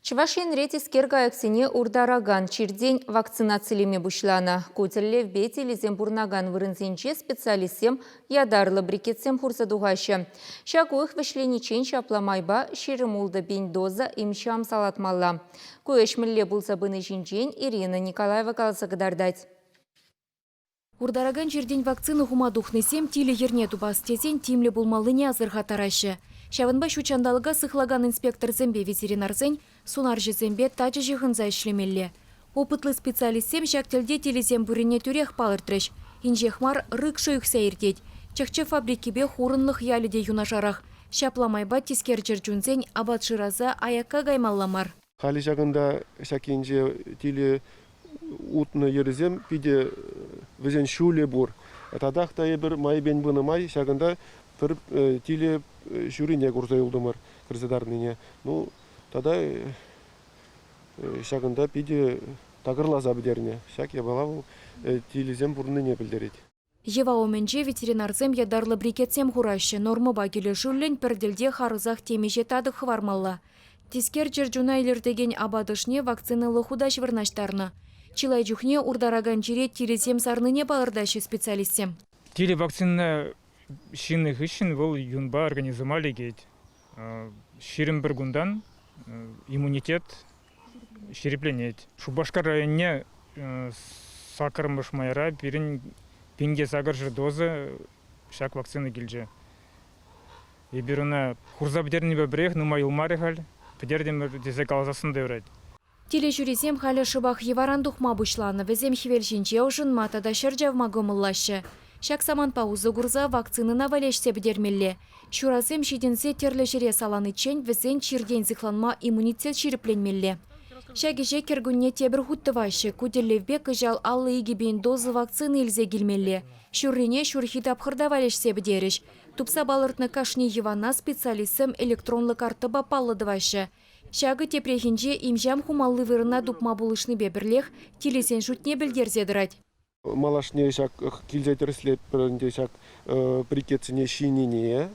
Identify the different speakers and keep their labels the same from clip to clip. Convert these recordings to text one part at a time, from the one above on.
Speaker 1: Чӑваш Енре тискер кайӑксене уртаракан чиртен вакцинацилеме пуҫланӑ. Ку тӗллевпе тилӗсем пурӑнакан вырӑнсенче специалистсем ятарлӑ брикетсем хурса тухаҫҫӗ. Ҫак уйӑх вӗҫлениччен ҫапла майпа 26 пин доза им-ҫам салатмалла. Ку ӗҫ мӗнле пулса пыни ҫинчен Ирина Николаева каласа кӑтартать.
Speaker 2: Уртаракан чиртен вакцина хума тухнисем тилӗ йӗрне тупас тесен тимлӗ пулмаллине асӑрхаттараҫҫӗ. Ҫавӑнпа ҫут ҫанталӑка сыхлакан инспекторсемпе ветеринарсен сунарҫӑсемпе тачӑ ҫыхӑнса ӗҫлемелле. Опытлӑ специалистсем ҫак тӗлте тилӗсем пуррине тӳрех палӑртрӗҫ. Инҫех мар рыкша ӳксе иртет. Чӑх-чӗп фабрикипе Хурӑнлӑх ялӗ те юнашарах. Ҫапла майпа тискер чӗрчунсен апат шыраса аякка каймалла мар.
Speaker 3: Халӗ ҫакӑнта ҫак енче тилӗ утнӑ йӗрӗсем питӗ вӗсен ҫулӗ пур. Татах та эпир майӗпен пынӑ май ҫакӑнта пӗр тилӗ ҫурине курса юлтӑмӑр кӗрсе тарнине. Ну, тата ҫакӑнта питӗ такӑрласа пӗтернӗ. Ҫак япала вӑл тилӗсем пурӑннине пӗлтерет.
Speaker 2: Йӑва умӗнче ветеринарсем ятарлӑ брикетсем хураҫҫӗ. Нормӑпа килӗшӳллӗн пӗр тӗлте харӑсах темиҫе татӑк хӑвармалла. Тискер чӗрчуна илӗртекен апат ӑшне вакцинӑллӑ хутаҫ вырнаҫтарнӑ. Чылай чухне уртаракан чире тилӗсем сарнине палӑртаҫҫӗ специалистсем.
Speaker 4: Тилӗ вакцина ҫинӗ хыҫҫӑн вӑл юнпа организма лекет. 21 кунтан иммунитет ҫирӗпленет. Шупашкар районне саккӑрмӗш майра пирӗн 1800 доза ҫак вакцина килчӗ. Эпир ӑна хурса пӗтернипе пӗрех нумай юлмарӗ халь, пӗтертӗмӗр тесе каласассӑн та юрать.
Speaker 2: Тилӗ ҫурисем халӗ шӑпах йӑваран тухма пуҫланӑ. Вӗсем хӗвел ҫинче ӑшӑнма тата ҫӗр чавма кӑмӑллаҫҫӗ. Ҫак самантпа усӑ курса вакцинӑна валеҫсе пӗтермелле. Ҫурасем ҫитӗнсе тӗрлӗ ҫӗре саланиччен вӗсен чиртен сыхланма иммунитет ҫирӗпленмелле. Ҫак ӗҫе кӗркунне тепӗр хут тӑваҫҫӗ. Ку тӗллевпе кӑҫал 52 пин доза вакцина илсе килмелле. Ҫуррине ҫурхи тапхӑрта валеҫсе пӗтерӗҫ. Тупса палӑртнӑ кашни йӑвана специалистсем электронлӑ карттӑпа паллӑ тӑваҫҫӗ. Ҫакӑ тепрехинче им-ҫам хумалли вырӑна тупма пулӑшнипе пӗрлех тилӗсен шутне пӗлтерсе тӑрать.
Speaker 3: Малашне ҫак килсе тӗрӗслетпӗр ӗнтӗ ҫак брикетсене ҫинине,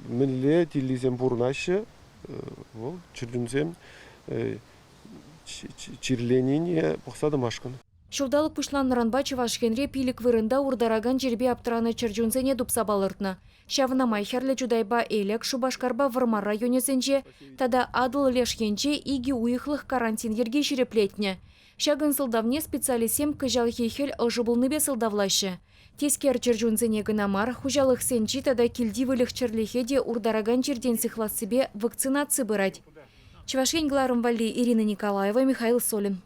Speaker 3: мӗнле тиллисем пурӑнаҫҫӗ, вӑл чӗрчунсем чирленине пӑхса тӑмашкӑн.
Speaker 2: Ҫулталӑк пуҫланнӑранпа Чӑваш Енре пилӗк вырӑнта уртаракан чирпе аптӑранӑ чӗрчунсене тупса палӑртнӑ. Ҫавна май Хӗрлӗ Чутайпа Элӗк, Шупашкарпа Вӑрмар районӗсенче тата Атӑл леш енче икӗ уйӑхлӑх карантин йӗрки ҫирӗплетнӗ. Ҫакӑн сӑлтавне специалистсем кӑҫалхи хӗл ӑшӑ пулнипе сӑлтавлаҫҫӗ. Тискер чӗрчунсене кӑна мар, хуҫалӑхсенчи тата килти выльӑх-чӗрлӗхе те уртаракан чиртен сыхлассипе вакцинаци пырать. Чӑваш Ен кӑларӑм валли Ирина Николаева, Михаил Солин.